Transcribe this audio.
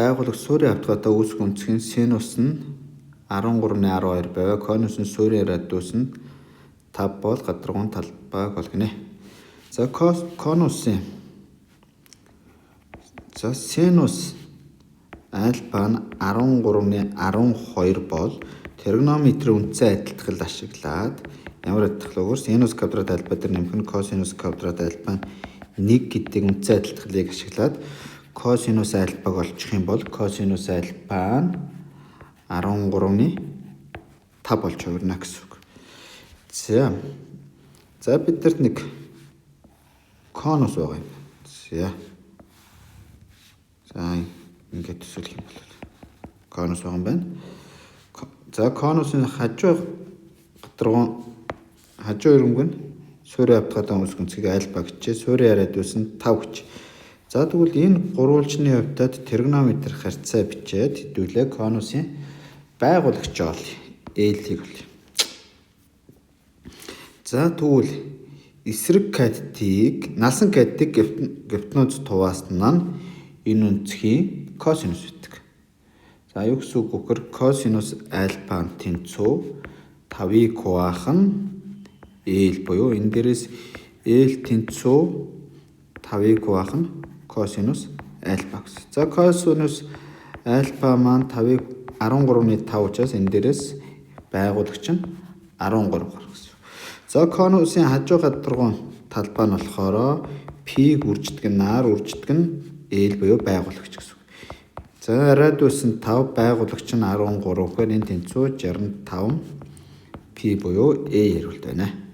Байгуулагч суурийн хавтгайтай үүсэх өнцгийн синус нь 13.12 байваа. Конусын суурийн радиус нь 5 бол гадаргуун талбайг ол гинэ. За, конусын за синус альфа нь 13.12 бол тригонометрийн үндсэн адилтгал ашиглаад, ямар адилтгал өгөр, синус квадрат альфа дээр нэмэх нь косинус квадрат альфа 1 гэдэг үндсэн адилтгалыг ашиглаад косинус альфаг олчих юм бол косинус альфа нь 13.5 болж хувирна гэсэн үг. За. За, бид нарт нэг конус байгаа юм. За. За, ингээд төсөөлөх юм бол конус байгаа юм байна. За, конусын хажуу гадаргуун хажуу өрөмг нь суурийн хавтгайтай үүсэх өнцгийг альфа гэчээ. Суурийн радиус нь 5 гэж. За, тэгвэл энэ гурвалжны хувьдад тригонометр харьцаа бичээд хэдүүлээ конусын байгуулагч ол L-ийг олъё. За, тэгвэл эсрэг катетыг, налсан катетыг гипотенуз туваасан нь энэ өнцгийн косинус байдаг. За, юу гэсэн үг вэ гэхээр косинус альфа тэнцүү 5-ыг хуваах нь L буюу энэ дээрээс L тэнцүү 5-ыг хуваах нь косинус альфа гэсэн. За, косинус альфа маань 5-ыг 13.5 учраас энэ дээрээс байгуулагч нь 13 гарах гэсэн. За, конусын хажуу гадаргуун талбай нь болохоор P-г үрждэг нь R, үрждэг нь L буюу байгуулагч гэсэн. За, радиус нь 5, байгуулагч нь 13 гэхээр энэ тэнцүү 65 P буюу A хариулт байна.